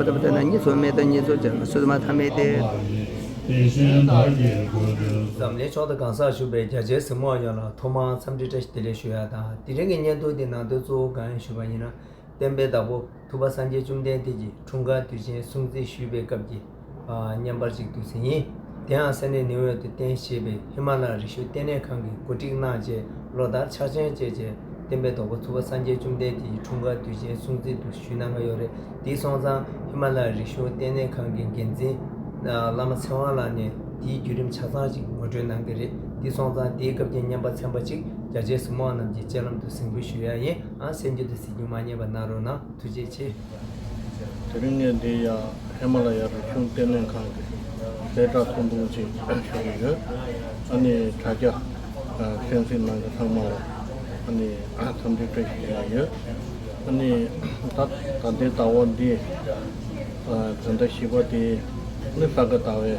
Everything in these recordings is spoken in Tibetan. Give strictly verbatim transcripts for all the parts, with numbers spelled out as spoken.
ཐབས་དེ་ན་གཉིས་སུ་མེད་དང་གཉིས་སུ་སྦྱར་བ་སུ་མ་ཐ་མེད་དེ། འཛམ་གླིང་ཕྱོགས་དང་གང་སར་བཞུགས་པའི་རྒྱ་ཆེའི་གཟིགས་མོ་བ་ཡོངས་ལ་ཐོག་མར་འཚམས་འདྲི་བཀྲ་ཤིས་བདེ་ལེགས་ཞུ་ཡ་དང་། དེ་རིང་གི་བརྙན་ཐུང་འདི་ནང་དོན་གཙོ་བོ་གང་ཡིན་ཞུས་པ་ཡིན་ན། བསྟན་པའི་བདག་པོ་ཐུབ་པ་སངས་རྒྱས་བཅོམ་ལྡན་འདས་ཀྱི་འཁྲུངས་སྐར་དུས་ཆེན་སྲུང་བརྩི་ཞུས་པའི་སྐབས་ཀྱི་ཨ་བརྙན་པར་ཅིག་འདུག་ཟེར་ཡིན། དེའང་ས་གནས་ནིའུ་ཡོག་ཏུ་རྟེན་བཞེས་པའི་ཧི་མ་ལ་ཡ་རིག་གཞུང་ལྟེ་གནས་ཁང་གིས་གོ་སྒྲིག་གནང་རྗེས་ལོ་ལྟར་ཕྱག་ཆེན་བཅས་བྱས་བསྟན་པའི་བདག་པོ་ཐུབ་པ་སངས་རྒྱས་བཅོམ་ལྡན་འདས་ཀྱི་འཁྲུངས་སྐར་དུས་ཆེན་སྲུང་བརྩི་འདུག་ཞུས་གནང་གི་ཡོད་རེད། དེ་སོང་ཙང་ཧི་མ་ལ་ཡ་རིག་གཞུང་ལྟེ་གནས་ཁང་གི་འགན་འཛིན་ཨ་བླ་མ་ཚེ་དབང་ལགས་ནས་དེའི་བརྒྱུད་རིམ་ཆ་ཚང་ཞིག་ངོ་སྤྲོད་གནང་གི་རེད། དེ་སོང་ཙང་དེའི་སྐབས་ཀྱི་བརྙན་པར་ཚན་པ་ཅིག་རྒྱ་ཆེའི་གཟིགས་མོ་བ་རྣམས་ཀྱི་སྤྱན་ལམ་དུ་གཟིགས་འབུལ་ཞུ་ཡ་ཡིན། ཨ་གསན་རྒྱུ་དང་གཟིགས་རྒྱུ་མ་བསྙེལ་བ་གནང་རོགས་གནང་། ཐུགས་རྗེ་ཆེ། དེ་རིང་ངས་འདིར་ཡང་ཧི་མ་ལ་ཡ་རིག་གཞུང་ལྟེ་གནས་ཁང་གི་གསལ་བསྒྲགས་ཐུང་ཐུང་ཅིག་ཞུ་གི་ཡོད། ཨ་ནི་དྲ་རྒྱ་གསན་གཟིགས་གནང་མཁན་ཚང་མ་ལ་ཨ་ནི་འཚམས་འདྲི་བཀྲ་ཤིས་བདེ་ལེགས་ཡོད། ཨ་ནི་ད་ད་ལྟའི་ཟླ་བ་འདི་ད་ལྟ་བཞི་པ་དེ་ནི་ས་ག་ཟླ་བའི་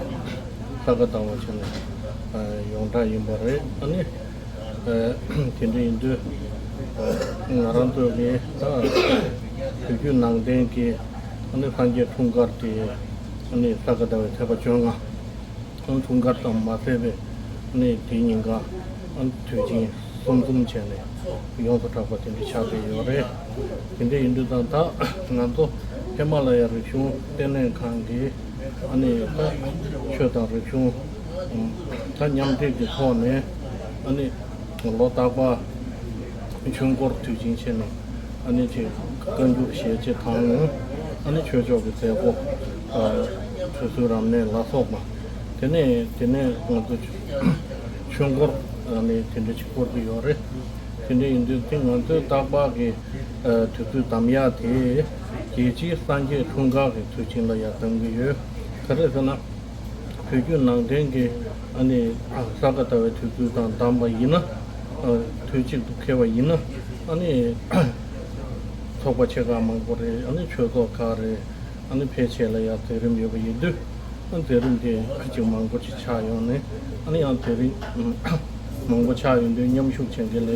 ས་ག་ཟླ་བ་བྱས་ནས་ཡོངས་གྲགས་ཡིན་པ་རེད། ཨ་ནི། དེ་འདྲ་ཡིན་དུས་ང་རང་ཚོ་གི་ད་བོད་བརྒྱུད་ནང་བསྟན་གྱི་ཨ་ནི་སངས་རྒྱས་འཁྲུངས་སྐར་དེ་ཨ་ནི་ས་ག་ཟླ་བའི་ཚེས་པ་བཅོ་ལྔ་འཁྲུངས་སྐར་ཙམ་མ་ཟད་པའི་ཨ་ནི་དེའི་ཉིན་ཀ་ཨ་ནི་དུས་ཆེན་གསུམ་གསུམ་བྱས་ནས་ཡོངས་སུ་གྲགས་པ་དེ་འདྲ་ཆགས་བསྡད་ཡོད་རེད། དེ་འདྲ་ཡིན་དུས་ད་ད་ང་ཚོ་ཧི་མ་ལ་ཡ་རིག་གཞུང་ལྟེ་གནས་ཁང་གི་ཨ་ནི་ད་ཆོས་དང་རིག་གཞུང་ད་མཉམ་འབྲེལ་གྱི་ཐོག་ནས་ཨ་ནི་ལོ་རྟག་པར་ཆོས་འཁོར་དུས་ཆེན་བྱས་ནས་ཨ་ནི་ཅིག་བཀའ་འགྱུར་ཞལ་ཆེ་དང་ཨ་ནི་ཆོས་ཕྱོགས་ཀྱི་མཛད་སྒོ་ཁྲུས་གསོལ་རབ་གནས་ལ་སོགས་པ་དེ་ནས་དེ་ནས་ང་ཚོ་ཆོས་འཁོར་ཨ་ནི་དེ་འདྲ་ཅིག་བསྐོར་གྱི་ཡོད་རེད། དེ་འདྲ་ཡིན་དུས་དེ་ང་ཚོའི་རྟག་པར་གྱི་དུས་ཚོད་གདམ་ཡག་དེ་རྒྱལ་སྤྱིའི་སངས་རྒྱས་འཁྲུངས་སྐར་གྱི་དུས་ཆེན་ལ་ཡང་གདམ་གྱི་ཡོད། ག་རེ་ཟེར་ན། བོད་བརྒྱུད་ནང་བསྟན་གྱི་ཨ་ནི་ས་ག་ཟླ་བའི་དུས་ཚོད་དང་གདམ་པ་ཡིན་ན། དུས་གཅིག་ཏུ་འཁེལ་བ་ཡིན་ན་ཨ་ནི་ཚོགས་པ་ཆེ་ཁག་མང་པོ་རེད། ཨ་ནི་ཆོས་ཚོགས་ཁག་རེད། ཨ་ནི་ཕལ་ཆེར་ལ་ཡང་མཛད་རིམ་ཡོད་པ་ཡིན་དུས་ཨ་མཛད་རིམ་དེ་ཅིག་མང་པོ་ཅིག་ཆགས་ཡོང་ནས་ཨ་ནི་ཡང་མཛད་རིམ་མང་པོ་ཆགས་ཡོང་དུས་མཉམ་ཞུགས་བྱེད་མཁན་ལ་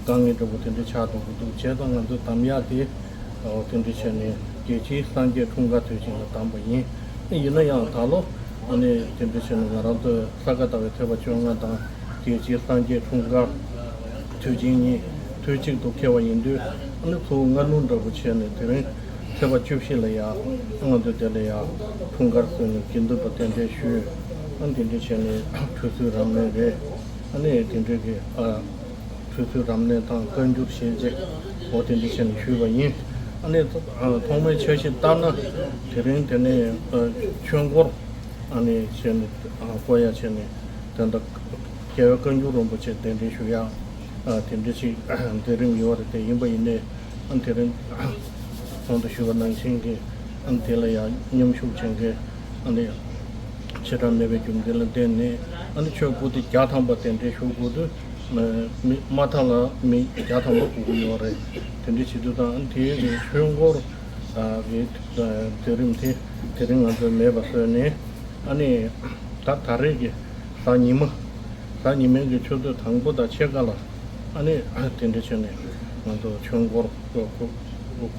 དཀའ་ངལ་འདྲ་པོ་དེ་འདྲ་ཆགས་འགྲོ་གི་འདུག་བྱས་ཙང་ང་ཚོས་གདམ་ཡག་དེ། ཨོ་དེ་འདྲ་བྱས་ནས་རྒྱལ་སྤྱིའི་སངས་རྒྱས་འཁྲུངས་སྐར་དུས་ཆེན་ལ་བདམས་པ་ཡིན། ཡིན་ན་ཡང་ད་ལོ་ཨ་ནི་དེ་འདྲ་བྱས་ནས་ང་རང་ཚོའི་ས་ག་ཟླ་བའི་ཚེས་པ་བཅོ་ལྔ་དང་རྒྱལ་སྤྱིའི་སངས་རྒྱས་འཁྲུངས་སྐར་དུས་ཆེན་གཉིས་དུས་གཅིག་ཏུ་འཁེལ་བ་ཡིན་དུས་ཨ་ནི་ཚུར་སྔ་སྣུར་འདྲ་པོ་བྱས་ནས་དེ་རིང་ཚེས་པ་བཅུ་བཞི་ལ་ཡ་ང་ཚོ་དེ་ལ་ཡ་འཁྲུངས་སྐར་བསུ་ནས་དགེ་འདུན་པ་གདན་འདྲེན་ཞུས། ཨ་ནི་དེ་འདྲ་བྱས་ནས་ཁྲུས་གསོལ་རབ་གནས་རེད། ཨ་ནི་དེ་འདྲ་གི་ཨ། ཁྲུས་གསོལ་རབ་གནས་དང་བཀའ་འགྱུར་ཞལ་ཆེ་འོ་དེ་འདྲ་བྱས་ནས་ཞུས་པ་ཡིན། ཨ་ནི་ཐོག་མའི་འཆར་གཞི་ལྟར་ན་དེ་རིང་དེ་ནས་ཆོས་འཁོར་ཨ་ནི་བྱས་ནས་བསྐོར་ཡ་བྱས་ནས་ད་ལྟ་རྒྱལ་བའི་བཀའ་འགྱུར་རིན་པོ་ཆེ་གདན་འདྲེན་ཞུ་ཡ་དེ་འདྲ་ཞིག་མཛད་རིམ་ཡོད་རེད། དེ་ཡིན་པ་ཡིན་ནའི་ཨ་ནི་དེ་རིང་གོང་དུ་ཞུས་པ་ནང་བཞིན་གྱི་ཨ་ནི་དེ་ལ་ཡང་མཉམ་ཞུགས་བྱེད་མཁན་ཨ་ནི་བྱེ་བྲག་མེད་པའི་རྒྱུ་མཚན་ལ་བརྟེན་ནས་ཨ་ནི་ཆོས་སྐུ་སྟེ་བརྒྱ་ཐམ་པ་གདན་འདྲེན་ཞུ་དགོས་དུས། མི་མ་མཐའ་ལ་མི་བརྒྱ་ཐམ་པ་སྒུག་གི་ཡོད་རེད། དེ་འདྲ་བྱེད་དུས་དང་དེའི་རིང་ཆོས་འཁོར་གྱི་མཛད་རིམ་དེ་དེ་རིང་ང་ཚོས་མེད་པ་བཟོས་ནས་ཨ་ནི་ད་ད་རེས་ཀྱི་གཟའ་ཉི་མ་གཟའ་ཉི་མའི་གི་ཆུ་ཚོད་དང་པོ་དང་ཕྱེད་ཀ་ལ་ཨ་ནི་དེ་འདྲ་བྱས་ནས་ང་ཚོ་ཆོས་འཁོར་གོ་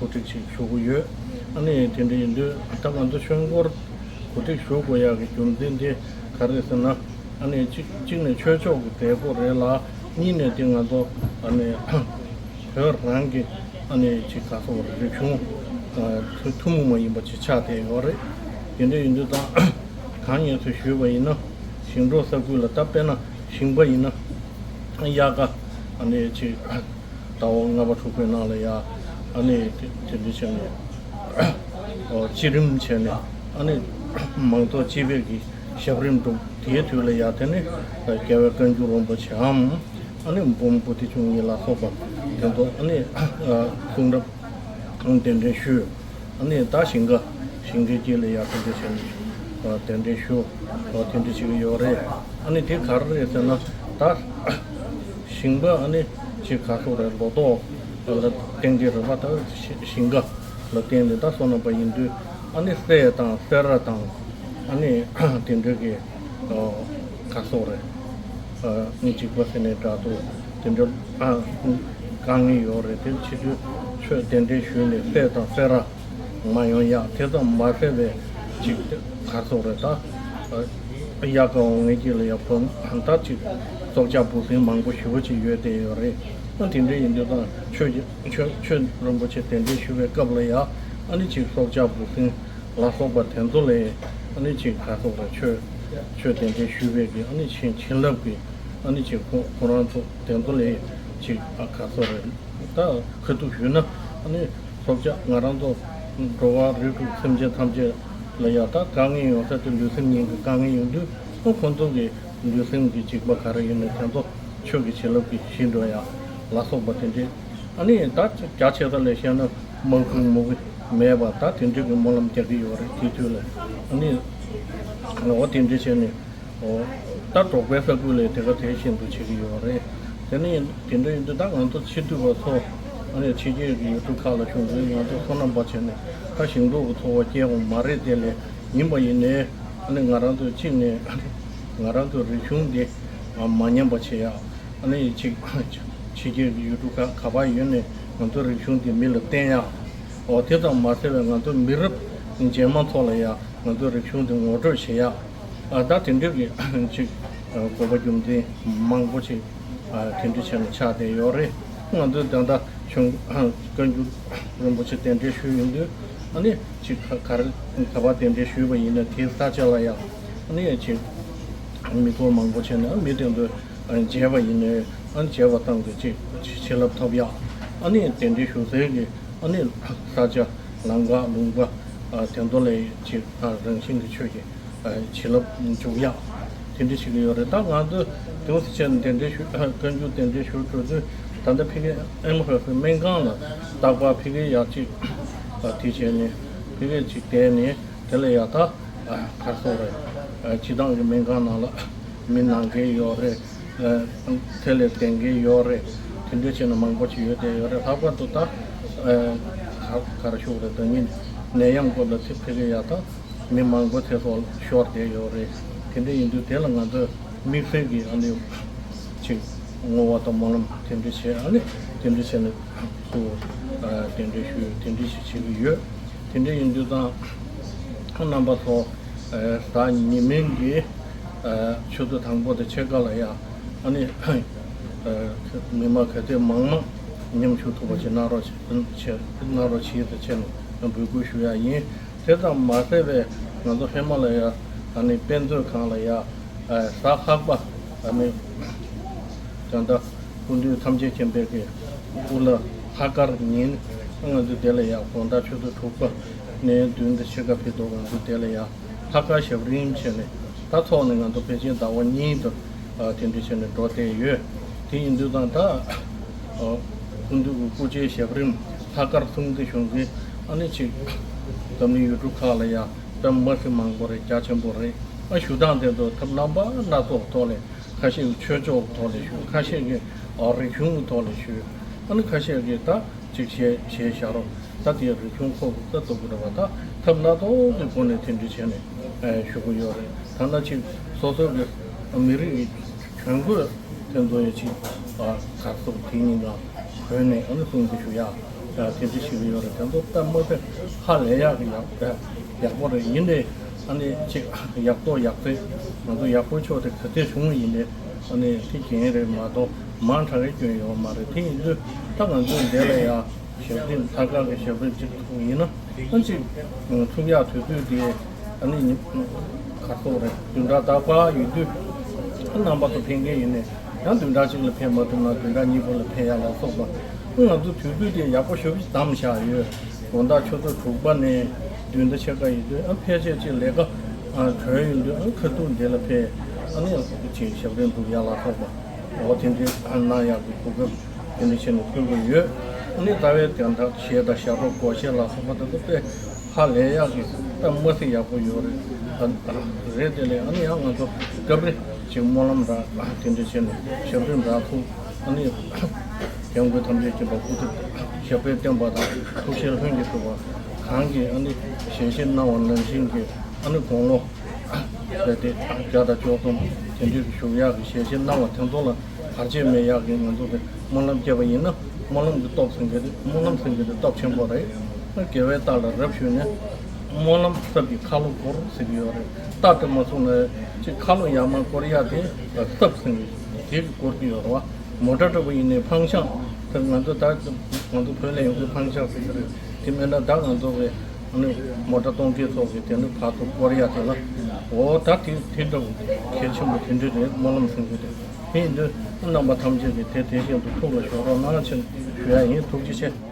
སྒྲིག་ཅིག་ཞུ་གི་ཡོད། ཨ་ནི་དེ་འདྲ་ཡིན་དུས་ད་ང་ཚོ་ཆོས་འཁོར་གོ་སྒྲིག་ཞུ་དགོས་ཡག་གི་རྒྱུ་མཚན་དེ་ག་རེ་ཟེར་ན། ཨ་ནི་གཅིག་གཅིག་ནས་ཆོས་ཕྱོགས་ཀྱི་མཛད་སྒོ་རེད་ལ། གཉིས་ནས་དེ་ང་ཚོ་ཨ་ནི་བོད་རང་གི་ཨ་ནི་ཅིག་ག་སོགས་རིག་གཞུང་ཐུན་ཐུན་མོང་མ་ཡིན་པ་ཅིག་ཆགས་བསྡད་ཡོད་རེད། དེ་འདྲ་ཡིན་དུས་ད་གང་ཡིན་ཚུལ་ཞུས་པ་ཡིན་ན་ཞིང་འབྲོག་ས་ཁུལ་ལ་ད་དཔེར་ན་ཞིང་པ་ཡིན་ན་དབྱར་ཁ་ཨ་ནི་ཅིག་ཟླ་བ་ལྔ་པ་དྲུག་པའི་ནང་ལ་ཡ་ཨ་ནི་དེ་འདྲ་བྱས་ནས་སྤྱི་རིམ་བྱས་ནས་ཨ་ནི་མང་ཚོགས་སྤྱི་པའི་གི་ཞབས་རིམ་སྒྲུབ། དེའི་དུས་ལ་ཡ་དེ་ནི་རྒྱལ་བའི་བཀའ་འགྱུར་རིན་པོ་ཆེའམ་ཨ་ནི་འབུམ་པོ་ཏི་བཅུ་གཉིས་ལ་སོགས་པ་དེ་ཚོ་ཨ་ནི་གསུང་རབ་གདན་འདྲེན་ཞུས། ཨ་ནི་ད་ཞིང་ཁ་ཞིང་ཁའི་དཀྱིལ་ལ་ཡ་དེ་འདྲ་བྱས་ནས་གདན་འདྲེན་ཞུ་དེ་འདྲ་བྱེད་ཀྱི་ཡོད་རེད། ཨ་ནི་དེ་ག་རེ་རེད་ཟེར་ན་ད་ཞིང་པ་ཨ་ནི་ཅིག་ག་སོགས་རེད། ལོ་ཏོག་ལ་བརྟེན་གྱི་རེད་པ། ད་ཞིང་ཁ་ལ་བརྟེན་ནས་ད་སོ་ན་པ་ཡིན་དུས་ཨ་ནི་སྲས་དང་སྲས་ར་དང་ཨ་ནི་དེ་འདྲ་གི་ག་སོགས་རེད། ཨ་ནི་འཇིགས་པ་ཟེར་ནའི་འདྲ་འདུག་དེ་འདྲ་ཨ་དཀའ་ངལ་ཡོད་རེད། དེ་ཕྱི་དུས་ཆོས་གདན་འདྲེན་ཞུས་ནས་སྲས་དང་སྲས་ར་ མ་ཡོང་ཡག་དེ་ཙམ་མ་ཟད་པའི་ཅིག་གར་སོགས་རེད་ད། དབྱར་ཁ་འོང་ངེས་ཀྱི་ལ་ཡག་ཕོན་ད་ཅིག་སྲོག་ཆགས་འབུ་སྲིན་མང་པོ་ཞེ་པོ་ཅིག་ཡོད་དེ་ཡོད་རེད། ཨ་དེ་འདྲ་ཡིན་དུས་ད་ཆོས་ཀྱི་ཆོས་ཆོས་རིན་པོ་ཆེ་གདན་འདྲེན་ཞུ་བའི་སྐབས་ལ་ཡ་ཨ་ནི་ཅིག་སྲོག་ཆགས་འབུ་སྲིན་ལ་སོགས་པ་དེ་ཚོ་ལ་ཨ་ནི་ཅིག་གར་སོགས་རེད་ཆོས་ཆོས་གདན་འདྲེན་ཞུ་བའི་གི་ཨ་ནི་བྱིན་བྱིན་རླབས་ཀྱི་ཨ་ནི་ཅིག་ཁོ་ཁོ་རང་ཚོ་དེ་ཚོ་ལ་ཅིག་གར་སོགས་རེད། ད་ཁ་ཐུག་ཞུས་ན་ཨ་ནི་སྲོག་ཆགས་ང་རང་ཚོ་འགྲོ་བ་རིགས་དྲུག་སེམས་ཅན་ཐམས་ཅད་ལ་ཡང་ད་དཀའ་ངལ་ཡོང་ས་དེ་ལུས་སེམས་གཉིས་ཀྱི་དཀའ་ངལ་ཡོང་དུས་ཨ་ཁོང་ཚོ་གི་ལུས་སེམས་ཀྱི་འཇིགས་པ་ག་རེ་ཡོད་ན་དེ་ཚོ་ཆོས་ཀྱི་བྱིན་རླབས་ཀྱིས་ཞི་འགྲོ་ཡ་ལ་སོགས་པ་དེ་འདྲའི་ཨ་ནི་ད་རྒྱ་ཆེ་ས་ལ་བཤད་ན་མང་ཁུལ་མོ་གི་མེད་པ་ད་དེ་འདྲའི་གི་སྨོན་ལམ་རྒྱག་གི་ཡོད་རེད་དེ་དུས་ལ་ཨ་ནི་འོ་དེ་འདྲ་བྱས་ནས། ཨོ། ད་འབྲོག་པའི་ས་ཁུལ་ལ་དེ་ག་དེ་བཞིན་དུ་བྱེད་ཀྱི་ཡོད་རེད། དེ་ནི་དེ་འདྲ་ཡིན་དུས་ད་ང་ཚོ་ཕྱི་སྡོད་པ་ཚོ་ཨ་ནི་ཕྱི་རྒྱལ་གྱི་ཡུལ་གྲུ་ཁག་ལ་བཞུགས་མཁན་ང་ཚོ་སོ་ནམ་པ་བྱས་ནས་ད་ཞིང་འབྲོག་གི་འཚོ་བ་སྐྱེལ་འོང་མ་རེད་དེ་ལས་ཡིན་པ་ཡིན་ནའི་ཨ་ནི་ང་རང་ཚོས་གཅིག་ནས་ང་རང་ཚོའི་རིག་གཞུང་འདི་མ་ཉམས་པ་བྱེད་ཡག་ཨ་ནི་ཅིག་ཕྱི་རྒྱལ་གྱི་ཡུལ་གྲུ་ཁག་ག་པར་ཡོད་ནས་ང་ཚོའི་རིག་གཞུང་འདི་མི་ལ་བསྟན་ཡག་ཨོ་དེ་ཙམ་མ་ཟད་པའི་ང་ཚོའི་མི་རབས་རྗེས་མ་ཚོ་ལ་ཡང་ང་ཚོའི་རིག་གཞུང་འདི་ངོ་སྤྲོད་བྱེད་ཡག་ཨ་ད་དེ་འདྲའི་གི་ཅིག་ཨ་གོ་བ་རྒྱུ་མཚན་མང་པོ་ཅིག་ཨ་དེ་འདྲ་བྱས་ནས་ཆགས་བསྡད་ཡོད་རེད། ང་ཚོའི་ད་ལྟ་བྱུང་བཀའ་འགྱུར་རིན་པོ་ཆེ་གདན་འདྲེན་ཞུས་ཡོང་དུས་ཨ་ནི་ཅིག་ག་ག་རེ་ག་པར་གདན་འདྲེན་ཞུས་པ་ཡིན་ན་དེའི་ས་ཆ་ལ་ཡང་ཨ་ནི་ཅིག་མི་ཐོག་མང་པོ་བྱས་ནས་ཨ་མི་དེ་ཚོས་མཇལ་བ་ཡིན་ནའི་ཨ་མཇལ་བ་ཙམ་གྱིས་ཅིག་བྱིན་རླབས་ཐོབ་ཡག་ཨ་ནི་གདན་འདྲེན་ཞུ་སའི་གི་ཨ་ནི་ས་ཆ་ལམ་ཁ་ལུང་པ་ཨ་དེ་ཚོ་ལ་ཅིག་ཨ་རང་བཞིན་གྱི་ཆོས་ཀྱི་ཨ་བྱིན་རླབས་འཇུག་ཡག་དེ་འདྲ་ཞིག་ཡོད་རེད། ད་ང་ཚོ་དེ་འོ་ཟེར་བྱས་ནས་གདན་འདྲེན་ཞུ་བཀའ་འགྱུར་གདན་འདྲེན་ཞུ་འགྲོ་དུས་ད་ལྟ་ཕ་གི་ཨེམ་ཧོ་སི་སྨན་ཁང་ལ་རྟག་པར་ཕ་གི་ཡག་ཅིག་ཨ་དེ་བྱས་ནས་ཕ་གི་ཅིག་བསྡད་ནས་དེ་ལ་ཡག་ད་ཨ་གར་སོགས་རེད། ཨ་སྤྱི་བཏང་གི་སྨན་ཁང་ནང་ལ་མི་ནང་མཁན་ཡོད་རེད། ཨ་དེ་ལས་བསྡད་མཁན་ཡོད་རེད། དེ་འདྲ་བྱས་ན་མང་པོ་ཅིག་ཡོད་བསྡད་ཡོད་རེད། ལྷག་པར་དུ་ད་ཨ་ག་ག་རེ་ཞུ་དགོས་རེད། ད་ཉིན་ནད་ཡམས་སྐབས་ལ་དེ་ཕ་གི་ཡག་ད་མི་མང་པོ་ཚེ་སྲོག་ཤོར་བསྡད་ཡོད་རེད། དེ་འདྲ་ཡིན་དུས་དེ་ལ་ང་ཚོས་དམིགས་བསལ་གྱི་ཨ་ནི་ཅིག་བསྔོ་བ་དང་སྨོན་ལམ་དེ་འདྲ་བྱས་ཨ་ནི་དེ་འདྲ་བྱས་ནས་ཚུར་ཨ་གདན་འདྲེན་ཞུས་དེ་འདྲ་ཞིག་བྱེད་ཀྱི་ཡོད། དེ་འདྲ་ཡིན་དུས་ཙང་རྣམ་པ་ཚོ་ཨ་གཟའ་ཉི་མའི་གི་ཨ་ཆུ་ཚོད་དང་པོ་དང་ཕྱེད་ཀ་ལ་ཡ་ཨ་ནི་ཨ་མི་མང་ག་ཚོད་མང་མང་མཉམ་ཞུགས་ཐུབ་པ་ཞིག་གནང་རོགས་བྱེད་གནང་རོགས་བྱེད་ཟེར་བྱས་ནས་འབོད་སྐུལ་ཞུ་ཡ་ཡིན། དེ་ཙམ་མ་ཟད་པའི་ང་ཚོ་ཧི་མ་ལ་ཡ་ཨ་ནི་དཔེ་མཛོད་ཁང་ལ་ཡ་ཨ་གཟའ་ལྷག་པ་ཨ་ནི་ད་ལྟ་སྐུ་མདུན་ཐམས་ཅད་མཁྱེན་པའི་གི་སྐུ་ལ་ལྷག་དཀར་ཉིན་ང་ཚོ་དེ་ལ་ཡ་དགོང་དག་ཆུ་ཚོད་དྲུག་པ་ནས་བདུན་དང་ཕྱེད་ཀ་བར་དུ་ང་ཚོ་དེ་ལ་ཡ་ལྷག་དཀར་ཞབས་རིམ་བྱས་ནས་ད་ཐོག་ནས་ང་ཚོ་ཕལ་ཆེར་ཟླ་བ་གཉིས་དང་ཨ་དེ་འདྲ་བྱས་ནས་འགྲོ་བསྡད་ཡོད། དེ་ཡིན་དུས་ཙང་ད་ཨ་སྐུ་མདུན་གྱི་སྐུ་ཕྱྭའི་ཞབས་རིམ་ལྷག་དཀར་གསུང་ཚེ་གཞུང་གི་ཨ་ནི་ཅིག་འཛམ་གླིང་ཡུལ་གྲུ་ཁག་ལ་ཡ་དཔེ་མ་སྲིད་མང་པོ་རེད། རྒྱ་ཆེན་པོ་རེད། ཨ་ཞུ་སྟངས་དེ་ཚོ་ཐབས་རྣམ་པ་སྣ་ཚོགས་ཐོག་ནས་ཁ་ཤས་ཀྱིས་ཆོས་ཕྱོགས་ཀྱི་ཐོག་ནས་ཞུ། ཁ་ཤས་ཀྱིས་ཨ་རིག་གཞུང་གི་ཐོག་ནས་ཞུ། ཨ་ནི་ཁ་ཤས་ཀྱིས་ད་ཅིག་གཞས་གཞས་བཞག་རོགས། ད་དེའི་རིག་གཞུང་ཁོག་ཏུ་ད་གཏུག་གི་རེད་པ། ད་ཐབས་སྣ་ཚོགས་ཀྱི་སྒོ་ནས་དེ་འདྲ་བྱས་ནས་ཨ་ཞུ་གི་ཡོད་རེད། ཐ་ན་ཅིག་སོ་སོ་གི་མི་རིགས་ཀྱི་གྱོན་གོས་དེ་ཚོ་ཡང་ཅིག་ཨ་གར་སོགས་དེ་གཉིས་ཀ་གོན་ནས་ཨ་ནི་གསུང་གི་ཞུ་ཡག་ཨ་དེ་འདྲ་ཞིག་ཡོད་རེད། དེ་ཚོ་ད་མ་ཟད་ཧ་ལས་ཡག་གི་ཡག་ཡག་པོ་རེད། ཡིན་ནའི་ཨ་ནི་ཅིག་ཡག་ཐོག་ཡག་བརྩེགས་ང་ཚོ་ཡག་པོ་ཕྱོགས་དེ་ག་ཚོད་བྱུང་ཡིན་ནའི་ཨ་ནི་དེ་རྐྱེན་རེད་མ་གཏོགས་མང་དྲགས་ཀྱི་སྐྱོན་ཡོད་མ་རེད། དེ་ཡིན་དུས་ད་ང་ཚོས་འདི་ལ་ཡ་ཞབས་རིམ་ལྷག་དཀར་གྱི་ཞབས་རིམ་གཅིག་ཐུག་ཡིན་ན་ཨ་ཅིག་ཐུག་ཡག་དུས་ཚོད་དེ་ཨ་ནི་ཉི་ག་ཚོད་རེད། བདུན་ཕྲག་རྟག་པར་ཡོད་དུས་ཨ་རྣམ་པ་ཚོ་ཕན་མཁན་ཡིན་ནའི་ཡང་བདུན་ཕྲག་གཅིག་ལ་ཕན་མ་ཐུབ་ན་བདུན་ཕྲག་གཉིས་པ་ལ་ཕན་ཡག་ལ་སོགས་པ་ང་ཚོ་དུས་ཚོད་དེ་ཡག་པོ་ཞེ་པོ་ཅིག་བདམས་བཞག་ཡོད། དགོང་དག་ཆུ་ཚོད་དྲུག་པ་ནས་བདུན་དང་ཕྱེད་ཀ་ཡིན་དུས་ཨ་ཕལ་ཆེར་ཅིག་ལས་ཀ་ཨ་གྲོལ་ཡོང་དུས་ཨ་ཁ་ཐུག་འདི་ལ་ཕེབས་ཨ་ནི་ཅིག་ཞབས་རིམ་སྒྲུབ་ཡག་ལ་སོགས་པ་འོ་དེ་འདྲའི་གནང་ཡག་གི་གོ་སྐབས་དེ་འདྲ་བྱས་ནས་ཕུལ་གྱི་ཡོད། ཨ་ནི་ཟླ་བའི་དོན་དག་གཞས་དང་ཞབས་བྲོ་སྒོར་གཞས་ལ་སོགས་པ་དེ་ཚོ་དཔེ་ཧ་ལས་ཡག་གི་ད་མ་སྲིད་ཡག་པོ་ཡོད་རེད། ཨ་རེད་དེ་ལས་ཨ་ནི་ཡང་ང་ཚོ་སྐབས་རེ་ཅིག་སྨོན་ལམ་རག་དེ་འདྲ་བྱས་ནས་ཞབས་རིམ་རག་ཐུབ། ཨ་ནི་སྐྱབས་མགོན་ཐམས་ཅད་མཁྱེན་པ་སྐུ་ཚེ་ཞབས་པད་བརྟན་པ་དང་ཐུགས་རྗེ་ལྷུན་གྱིས་གྲུབ་པ་གང་གིས་ཨ་ནི་ཞལ་བཞེས་གནང་བ་ནང་བཞིན་གྱི་ཨ་ནི་དགུང་ལོ་རེད་དེ་བརྒྱ་དང་བཅུ་གསུམ་དེ་འདྲའི་བཞུགས་ཡག་གི་ཞལ་བཞེས་གནང་བ་དེ་ཚོ་ལ་བར་ཆད་མེད་ཡག་གི་ང་ཚོ་གི་སྨོན་ལམ་བརྒྱབ་པ་ཡིན་ན་སྨོན་ལམ་གྱི་སྟོབས་ཟེར་མཁན་དེ་སྨོན་ལམ་ཟེར་མཁན་དེ་སྟོབས་ཆེན་པོ་རེད། དགེ་བའི་རྟགས་ལ་རབ་ཞུས་ནས། སྨོན་ལམ་ཟབ་ཀྱི་ཁ་ལོ་བསྐོར་ཟེར་གྱི་ཡོད་རེད། རྟགས་དེ་མ་ཚུགས་ན་ཅིག་ཁ་ལོ་ཡར་མར་བསྐོར་ཡག་དེ་ཟབ་ཟེར་གྱི་དེ་བསྐོར་གྱི་ཡོད་རེད་བ། མོ་ཊ་འདྲ་པོ་ཡིན་ནའི་འཕངས་ཤག་དེ་ང་ཚོ་ད་ང་ཚོ་བོད་ལ་ཡོང་དུས་འཕངས་ཤག་ཟེར་གྱི་རེད། དེ་མིན་ན་ད་ང་ཚོ་གི་ཨ་ནི་མོ་ཊ་གཏོང་མཁན་ཚོ་གི་དེ་ནི་བར་དུ་བསྐོར་ཡག་དེ་ལ། འོ་ད་དེ་དེ་འདྲ་བོ་གལ་ཆེན་པོ་དེ་འདྲ་རེད། སྨོན་ལམ་ཟེར་གྱི་དེ། དེ་ཡིན་དུས་རྣམ་པ་ཐམས་ཅད་ཀྱིས་དེ་དེ་བཞིན་དུ་ཐུགས་ལ་ཞོག་རོགས་གནང་ཞེས་ཞུ་ཡ་ཡིན། ཐུགས་རྗེ་ཆེ།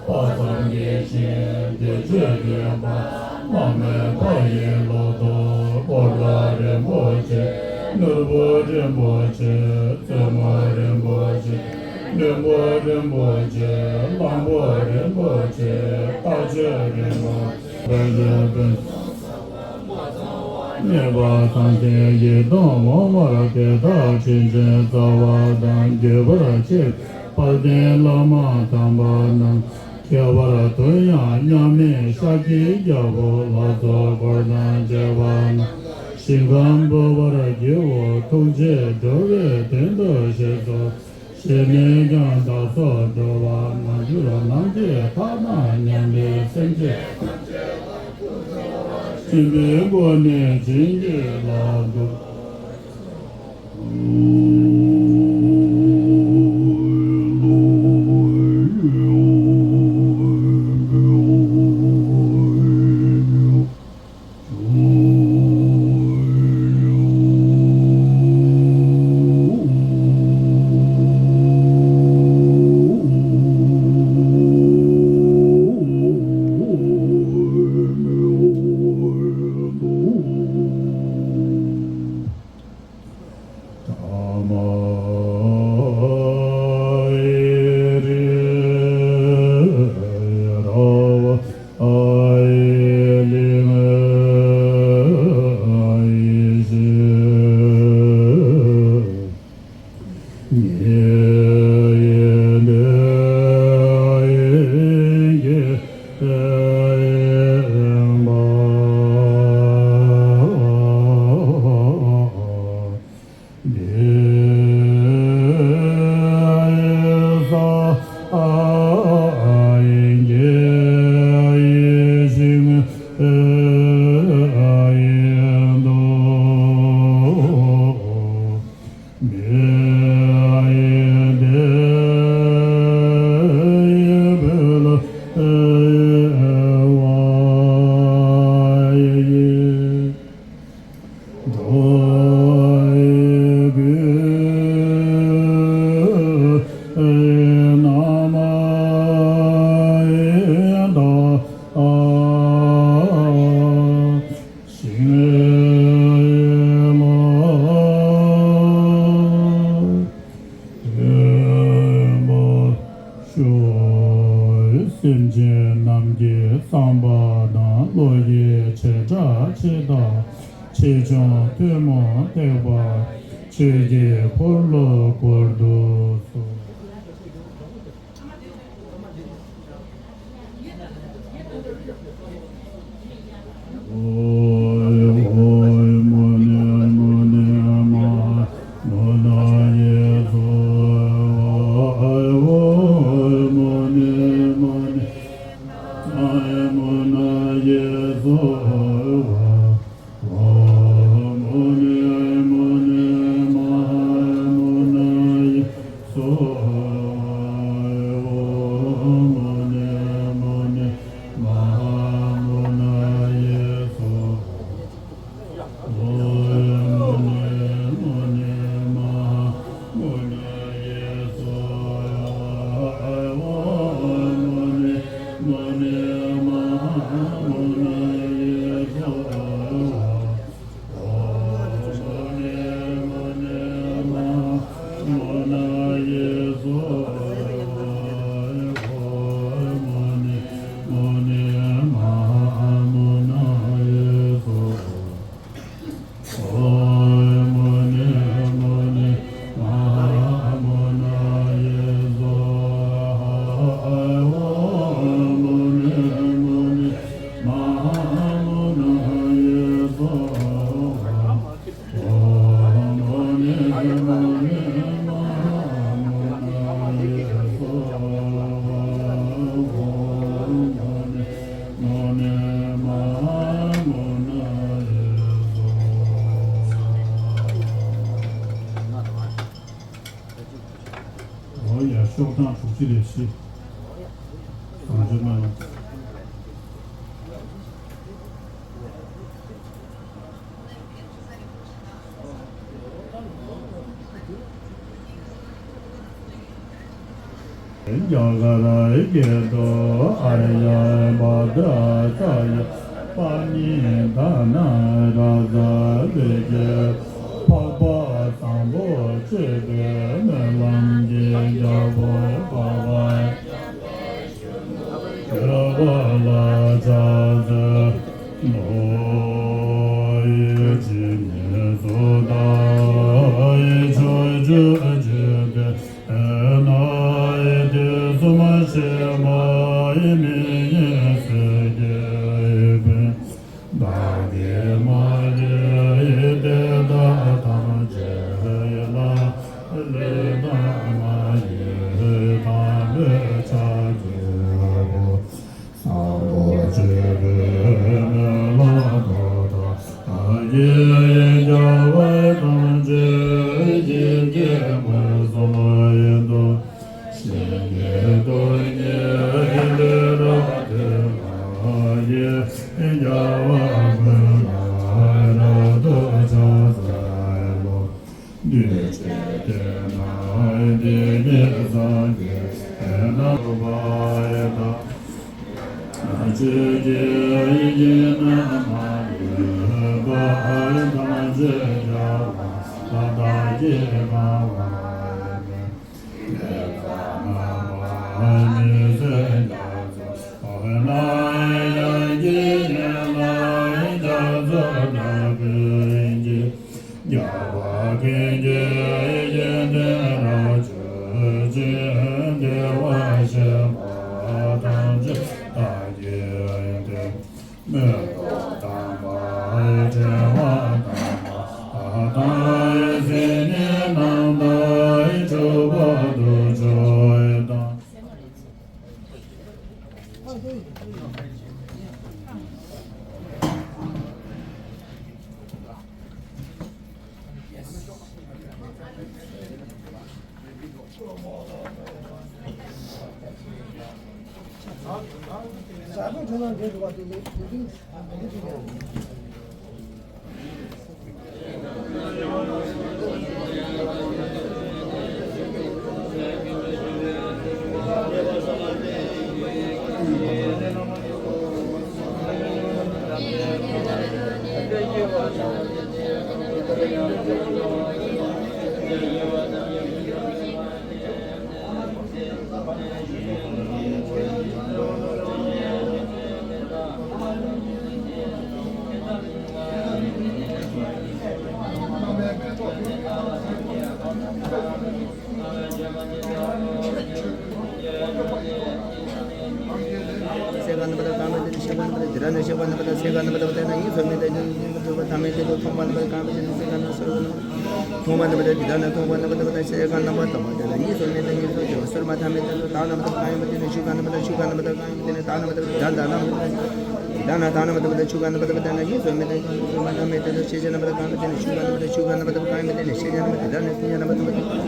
དཔག་བསམ་དགེ་ཞིང་བདེ་སྤྱོད་ལྡན་པ། མ་རྨོས་ཕ་ཡི་ལོ་ཏོག་སྤོར་ལགས་རིན་པོ་ཆེ། ནོར་བུ་རིན་པོ་ཆེ། བཙུན་མོ་རིན་པོ་ཆེ། བློན་པོ་རིན་པོ་ཆེ། གླང་པོ་རིན་པོ་ཆེ། རྟགས་བརྗོད་རིན་པོ་ཆེ། གནས་པ་ཐམས་ཅད་ཡིད་དུ་འོང་བར་དེ་དག་དྲིན་ཅན་རྩ་བ་དང་བརྒྱུད་པར་བཅས་པའི་དཔལ་ལྡན་བླ་མ་དམ་པ་རྣམས་ཁྱད་པར་དུ་ཡང་མཉམ་མེད་ཤཱཀྱའི་རྒྱལ་པོ་ལྷ་ཚོགས་འཁོར་དང་བཅས་པ་རྣམས་ ཞིང་ཁམས་སྤོབས་པར་བགྱིའོ། ཐུགས་རྗེས་འགྲོ་བའི་དོན་དུ་གཤེགས་སོ། གཞན་ཕན་ཀྱང་བདག་སོགས་འགྲོ་བ་མ་གྱུར་ནམ་མཁའི་མཐའ་དང་མཉམ་པའི་སེམས་ཅན་ཐམས་ཅད་ལ་ཐུགས་བརྩེ་བ་ཆེན་པོའི་སྒོ་ནས་བྱིན་གྱིས་བརླབ་ཏུ། སེམས་ཅན་རྣམས་ཀྱི་བསམ་པ་དང་བློ་ཡི་བྱེ་བྲག་ཆེ་དང་ཆེ་ཆུང་ཐུན་མོང་ཐེག་པ་ཆོས་ཀྱི་འཁོར་ལོ་བསྐོར་དུ་གསོལ། ཨོ་ཡ། ཤོག་གྲངས་དྲུག་ཅུ་རེ་བཞི། བཟང་སྤྱོད་སྨོན་ལམ། རྒྱ་གར་སྐད་དུ། ཨཱརྱ་བྷ་དྲ་ཙ་ཡ་པཱ་ཎི་དྷ་ན་རཱ་ཛ་ལི་ཀའི་འཕགས་པ་བཟང་པོ་སྤྱོད་པའི་སྨོན་ལམ་གྱི་རྒྱལ་པོ་འཕགས་པ་སྤྱོད་པ་ལ་ཕྱག་འཚལ་ལོ། ཇི་སྙེད་སུ་དག་ཕྱོགས་བཅུའི་འཇིག་རྟེན་ན། དུས་གསུམ་གཤེགས་པའི་མི་ཡི་སྲས་ཀྱི་དཔལ། བདག་གིས་མ་ལུས་ རྒྱལ་བ་ཐམས་ཅད་ཀྱིས་སྐྱེད་མོས་སུ་མོས་དང་། ཞིང་གི་རྡུལ་སྙེད་ལས་རབ་ཐོན་པ་ཡི། རྒྱལ་བ་ཀུན་ལ་རབ་ཏུ་ཕྱག་འཚལ་ལོ། འདུས་བྱས་ཀྱི་ནང་དེ་ཉིད་སངས་རྒྱས་རྣམས་པ་དང་། ཆོས་ཀྱི་དབྱིངས་ན་མ་ལུས་པ་ཐམས་ཅད་རྒྱལ་བ་ཐ་ཐ་ཀྱིས་གང་བར་མོས། ནས་ཙམ་པ་མི་བཟད་རྒྱ་མཚོ་ན་ཡང་གི་ཡན་ལག་རྒྱ་མཚོ་ལྟ་བུའི་རྒྱལ། རྒྱལ་བ་ཀུན་གྱི་ཡིད་ཀྱི་དོན་རབ་བརྗོད་ཅིང་། བདེ་བར་གཤེགས་པ་ཐམས་ཅད་བདག་གིས་མཐུན། མོས་གུས་དམ་པ་ཕྲེང་བ་དམ་པ་དང་། སེམས་ཉིད་རྣམ་དག་སྤྲུལ་པ་དུར་ཁྲོད་དང་། སེ་ག་ན་པ་ད་གང་མེད་དེ་ནི་ཤེས་པ་ན་པ་ད་དེ་ར་ནི་ཤེས་པ་ན་པ་ད་སེ་ག་ན་པ་ད་པ་ད་ན་ཡིན་སོ་མེད་དེ་ནི་ཐོས་པ་ཐ་མེད་དེ་ནི་མཐོང་བ་ན་པ་ད་གང་མེད་དེ་ནི་སེ་ག་ན་སོ་ག་ན། མཐོང་བ་ན་པ་ད་དེ་ད་ན་མཐོང་བ་ན་པ་ད་པ་ད་ཤེས་ག་ན་པ་ད་པ་ད་ན་ཡིན་སོ་མེད་དེ་ཡིན་སོ་ཅེས་པ་སོར་མ་ཐ་མེད་དེ་ནི་ད་ན་པ་ད་གང་ཡིན་པ་དེ་ནི་ཤུ་ག་ན་པ་ད་ཤུ་ག་ན་པ་ད་གང་ཡིན་པ་དེ་ནི་ད་ན་པ་ད་ད་ད་ན་པ་ད། ད་ན་ད་ན་མ་ད་པ་ད་ཆུ་ག་ན་པ་ད་པ་ད་ན་ཡིན་སོ་མེད་དེ་ཡིན་སོ་མ་ད་མེད་དེ་ད་ཤེས་བྱ་ན་པ་ད་གང་མེད་དེ་ནི་ཆུ་ག་ན་པ་ད་ཆུ་ག་ན་པ་ད་གང་ཡིན་པ་དེ་ནི་ཤེས་བྱ་ན་པ་དེ་ད་ནི་སེམས་ཉིད་ན་པ་ད་པ་ད།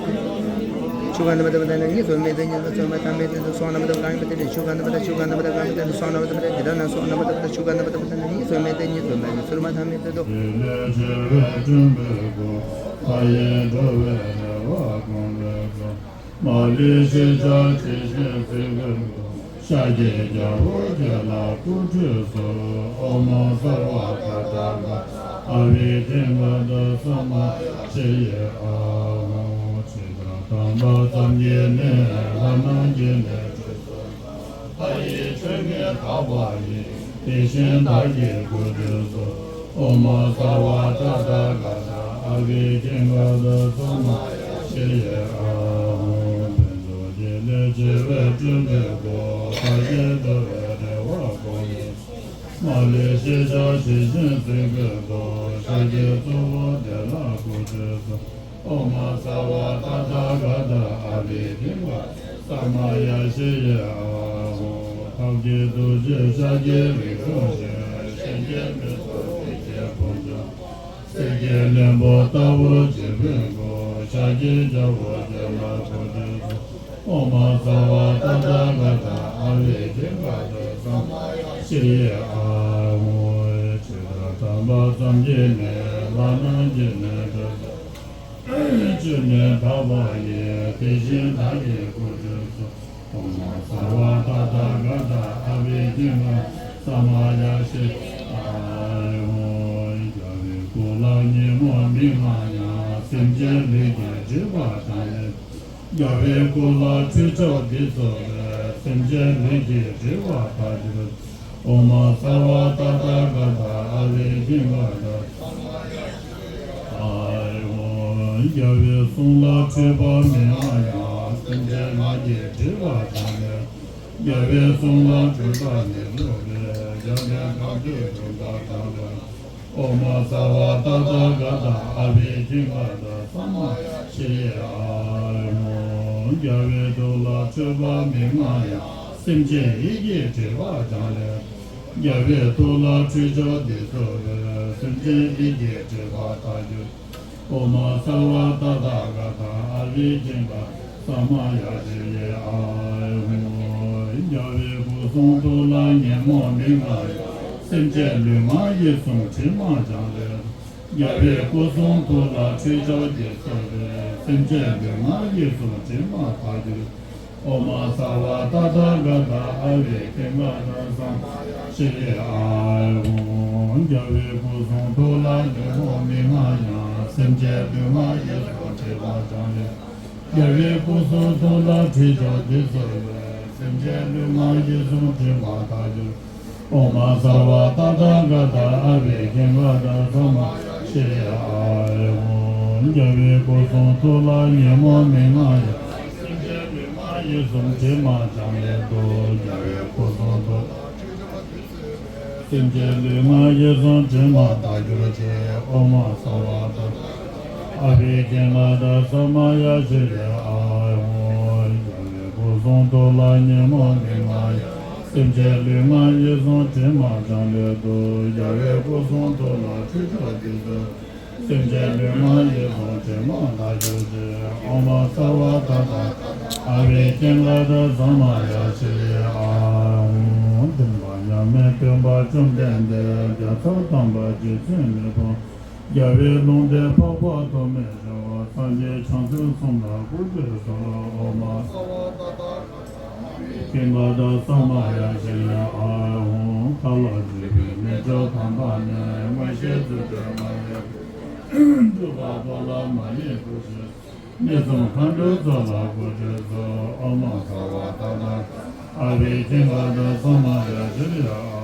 ཆུ་ག་ན་པ་ད་པ་ད་ན་ཡིན་སོ་མེད་དེ་ཡིན་སོ་མ་ད་མེད་དེ་ད་སོང་ན་པ་ད་གང་ཡིན་པ་དེ་ནི་ཆུ་ག་ན་པ་ད་ཆུ་ག་ན་པ་ད་གང་ཡིན་པ་དེ་ནི་སོང་ན་པ་ད་པ་ད་ད་ཆུ་ག་ན་པ་ད་པ་ད་ན་ཡིན་སོ་མེད་དེ་ཡིན་སོ་མ་ད་སོར་མ་ད་མེད་དེ་དོ། ལས་བྱེད་པའི་སྤྲིན་པའི་སྒོ། མཐའ་ཡས་འགྲོ་བའི་རེ་བ་སྐོང་བའི་ཚོགས། མ་ལུས་ཤེས་བྱ་ཇི་བཞིན་གཟིགས་པའི་སྐུ། ཤཱཀྱའི་རྒྱལ་པོ་ཁྱེད་ལ་སྐུ་ཁྲུས་གསོལ། ཨོཾ་སརྦ་ཏ་ཐཱ་ག་ཏ་ཨ་བི་ཏིང་ག་ཏ་ས་མ་ཡ་ཤྲི་ཡེ་ཨཱཿཧཱུྃ། ཇི་ལྟར་དམ་པ་ཙམ་གྱིས་ནི། ལྷ་རྣམས་ཀྱིས་ནི་ཁྲུས་གསོལ། ལྷ་ཡི་ཆོས་ཉིད་དག་པ་ཡིས། དེ་བཞིན་བདག་གིས་སྐུ་ཁྲུས་གསོལ། ཨོཾ་སརྦ་ཏ་ཐཱ་ག་ཏ་ཨ་བི་ཏིང་ག་ཏ་ས་མ་ཡ་ཤྲི་ཡེ་ཨཱཿཧཱུྃ། ཕུན་ཚོགས་ཀྱི་ལས་བྱེད་པའི་སྤྲུལ་པའི་སྐུ། མཐའ་ཡས་འགྲོ་བའི་རེ་བ་སྐོང་བའི། མ་ལུས་ཤེས་བྱ་ཇི་བཞིན་གཟིགས་པའི་སྐུ། ཤཱཀྱའི་གཙོ་བོ་དེ་ལ་སྐུ་ཁྲུས་གསོལ། ཨོཾ་སརྦ་ཏ་ཐཱ་ག་ཏ་ཨ་བི་ཏིང་ག་ཏ་ས་མ་ཡ་ཤྲི་ཡེ་ཨཱཿཧཱུྃ། ཐབས་མཁས་ཐུགས་རྗེས་ཤཱཀྱའི་རིགས་སུ་ཞིག་གཤེན་གྱི་མི་ཚོགས་སྲས་ཀྱི་དཔུང་འཇོམས། གསེར་གྱི་ལྷུན་པོ་ལྟ་བུར་བརྗིད་པའི་སྐུ། ཤཱཀྱའི་རྒྱལ་པོ་དེ་ལ་སྐུ་ཁྲུས་གསོལ། ཨོཾ་སརྦ་ཏ་ཐཱ་ག་ཏ་ཨ་བི་ཏིང་ག་ཏ་ས་མ་ཡ་ཤྲི་ཡེ་ཨཱཿཧཱུྃ། ཇི་ལྟར་དམ་པ་ཙམ་གྱིས་ནི། ལྷ་རྣམས་ཀྱིས་ནི་ཁྲུས་གསོལ། ཆོས་ཉིད་དག་པ་ཡིས། དེ་བཞིན་བདག་གིས་སྐུ་ཁྲུས་གསོལ། ཨོཾ་སརྦ་ཏ་ཐཱ་ག་ཏ་ཨ་བི་ཏིང་ག་ཏ་ས་མ་ཡ་ཤྲི་ཡེ་ཨཱཿཧཱུྃ། རྒྱལ་བའི་སྐུ་ལ་ཉོན་མོངས་མི་མངའ་ཡང་། སེམས་ཅན་ལུས་ཀྱི་སྒྲིབ་པ་དག་ནི། རྒྱལ་བའི་སྐུ་ལ་ཁྲུས་ཆབ་འདི་གསོལ་བས། སེམས་ཅན་ལུས་ཀྱི་སྒྲིབ་པ་དག་གྱུར་ཅིག། ཨོཾ་སརྦ་ཏ་ཐཱ་ག་ཏ་ཨ་བི་ཏིང་ག་ཏ་ས་མ་ཡ་ཨཱཿཧཱུྃ། རྒྱལ་བའི་གསུང་ལ་འཁྲུལ་པ་མི་མངའ་ཡང་། སེམས་ཅན་ངག་གི་སྒྲིབ་པ་དག་ནི། རྒྱལ་བའི་གསུང་ལ་འཁྲུལ་པ་མི་འགྲོ་བས། རྒྱལ་བའི་ངག་གི་འཁྲུལ་པ་དག་ནི། ཨོཾ་སརྦ་ཏ་ཐཱ་ག་ཏ་ཨ་བི་ཏིང་ག་ཏ་ས་མ་ཡ་ཤྲི་ཡེ་ཨཱཿཧཱུྃ། རྒྱལ་བའི་ཐུགས་ལ་འཁྲུལ་པ་མི་མངའ་ཡང་། སེམས་ཅན་ཡིད་ཀྱི་སྒྲིབ་པ་དག་ནི། རྒྱལ་བའི་ཐུགས་ལ་ཁྲུས་ཆོག་འདི་ཚུགས་པས། སེམས་ཅན་ཡིད་ཀྱི་དྲི་མ་དག་གྱུར། ཨོཾ་སརྦ་ཏ་ཐཱ་ག་ཏ་ཨ་བྷི་ཥིང་ག་ས་མ་ཡ་ཤྲི་ཡེ་ཨཱཿཧཱུྃ། རྒྱལ་བའི་སྐུ་གསུང་ཐུགས་ལ་ཉོན་མོངས་མི་མངའ་ཡང་། སེམས་ཅན་ལུས་ངག་ཡིད་གསུམ་དྲི་མ་སྦྱངས་ལས། རྒྱལ་བའི་སྐུ་གསུང་ཐུགས་ལ་ཁྲུས་ཆོག་འདི་ཚུགས་པས། སེམས་ཅན་ལུས་ངག་ཡིད་གསུམ་དྲི་མ་དག་གྱུར། ཨོཾ་སརྦ་ཏ་ཐཱ་ག་ཏ་ཨ་བྷི་ཥིང་ག་ཏ་ས་མ་ཡ་ཤྲི་ཡེ་ཨཱཿཧཱུྃ། རྒྱལ་བའི་སྐུ་གསུང་ཐུགས་ལ་ཉོན་མོངས་མི་མངའ་ཡང་། སེམས་ཅན་ལུས་ངག་ཡིད་གསུམ་དྲི་མ་སྦྱངས་ལས། རྒྱལ་བའི་སྐུ་གསུང་ཐུགས་ལ་ཁྲུས་ཆོག་འདི་ཚུགས་པས། སེམས་ཅན་ལུས་ངག་ཡིད་གསུམ་དྲི་མ་དག་གྱུར། ཨོཾ་སརྦ་ཏ་ཐཱ་ག་ཏ་ཨ་བྷི་ཥིང་ག་ཏ་ས་མ་ཡ་ཤྲི་ཡེ་ཨཱཿཧཱུྃ། རྒྱལ་བའི་སྐུ་གསུང་ཐུགས་ལ་ཉོན་མོངས་མི་མངའ་ཡང་། སེམས་ཅན་ལུས་ངག་ཡིད་གསུམ་དྲི་མ་སྦྱངས་ལས་འདུལ། རྒྱལ་བའི་སྐུ་གསུང་ཐུགས་ལ་ཁྲུས་ཆོག་འདི་ཚུགས་པས། སེམས་ཅན་ལུས་ངག་ཡིད་གསུམ་དྲི་མ་དག་གྱུར་ཅིག། ཨོཾ་སརྦ་ཏ་ཐཱ་ག་ཏ་ཨ་བྷི་ཥིང་ག་ཏ་ས་མ་ཡ་ཤྲི་ཡེ་ཨཱཿཧཱུྃ། རྒྱལ་བའི་སྐུ་གསུང་ཐུགས་ལ་ཉོན་མོངས་མི་མངའ་ཡང་། སེམས་ཅན་ལུས་ངག་ཡིད་གསུམ་དྲི་མ་སྦྱངས་ལས་འདུལ། རྒྱལ་བའི་སྐུ་གསུང་ཐུགས་ལ་ཁྲུས་ཆོག་འདི་ཚུགས། སེམས་ཅན་ལུས་ངག་ཡིད་གསུམ་དྲི་མ་དག་གྱུར་ཅིག། ཨོཾ་སརྦ་ཏ་ཐཱ་ག་ཏ་ཨ་བྷི་ཥིང་ག་ཏ་ས་མ་ཡ་ཤྲི་ཡེ་ཨཱཿཧཱུྃ། སྟོན་པ་མཉམ་མེད་སྟོན་པ་བཅོམ་ལྡན་འདས། རྒྱལ་ཚབ་དམ་པ་རྗེ་བཙུན་མི་ཕམ། རྒྱལ་བའི་ལུང་བསྟན་འཕགས་པ་ཐོགས་མེད་ཞི་བ། སངས་རྒྱས་བྱང་སེམས་གསུམ་ལ་གུས་པས་གསོལ། ཨོཾ། ཨ་བྷི་ཥིང་ག་ཏ་ས་མ་ཡ་ཤྲི་ཡེ་ཨཱཿཧཱུྃ། མཁའ་ལ་སྤྲུལ་པའི་མི་མཆོག་དམ་པ་ནི། མངོན་ཤེས་རྫུ་འཕྲུལ་མ་ལུས་སྤྲུལ་པ། རྡོ་ལ་མ་ཡིན་སྐུ་ཞབས་སུ། གནས་གསུམ་མཁའ་འགྲོའི་ཚོགས་ལ་གུས་ཕྱག་འཚལ། ཨོཾ་སརྦ་ཏ་ཐཱ་ག་ཏ་ཨ་བྷི་ཥིང་ག་ཏ་ས་མ་ཡ་ཤྲི་ཡེ་ཨཱཿཧཱུྃ།